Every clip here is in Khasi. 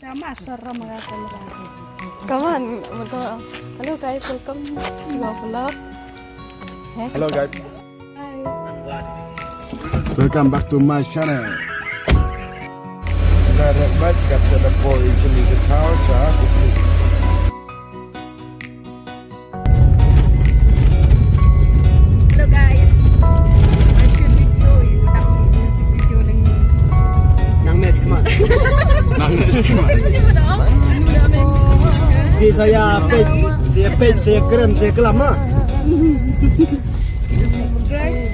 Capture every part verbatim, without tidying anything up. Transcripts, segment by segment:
Come on, hello guys, welcome to our vlog. Hello guys. Welcome back to my channel. Nga rat bad kat sa da poi chili sa thaw cha. Hello guys. I should video you tang music video nang ni. Nang ni cuma. Nang ni cuma. Di saya pej, saya pej, saya kerem, saya kelam ah.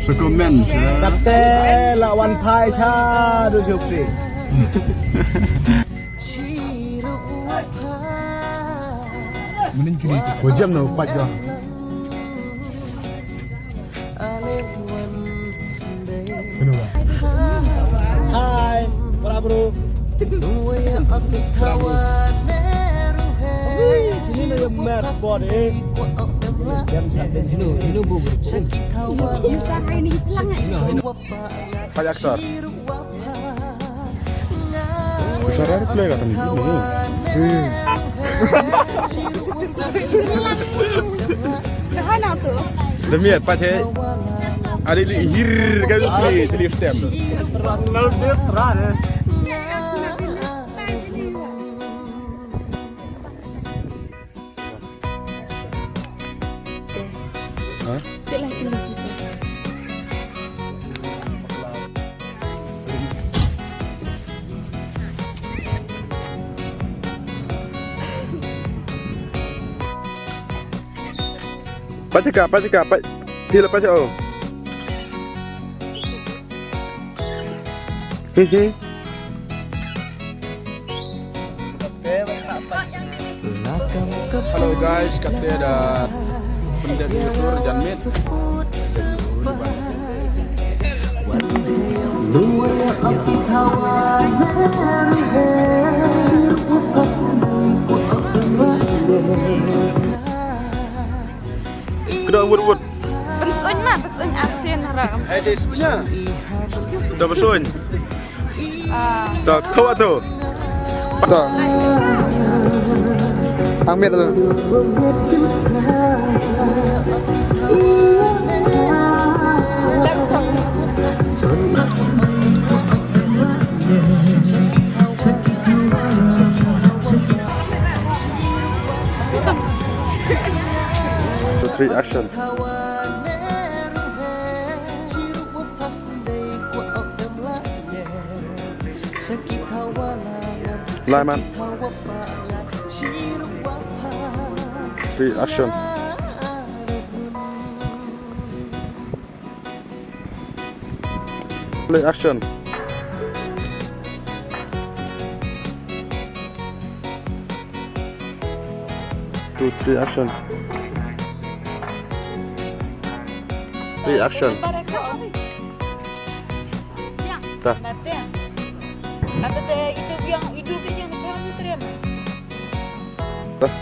Sekomen. Kate lawan Thai cha du siup si. Wajem na upat jo. Hai, para bro. Ini yang mer body. Ini, ini bu. Ini sang ini pelang. Pajak sir. Ushara reply ka tadi. Hmm. Kahana tu. Demi apa teh? Ada di hir kan di di stem. Ha? Pachika, pachika, pach-, pila pacha o. Hi, hi. Hello guys, kate da pyndet ïa u sur janmiet. Kena wut wut. Pynsuiñ ma, pynsuiñ arsien haram. Hai dei suiña. Dah pynsuiñ. Ah. Dah kau tu. Dah. Ang miet tu. Two, three, action. Lai man. Three, action. Play action. Two, three, action. Three, action. Dah. Dah.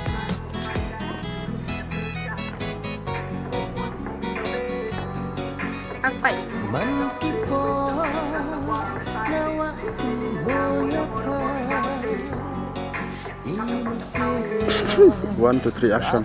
Ampai. One, two, three, action.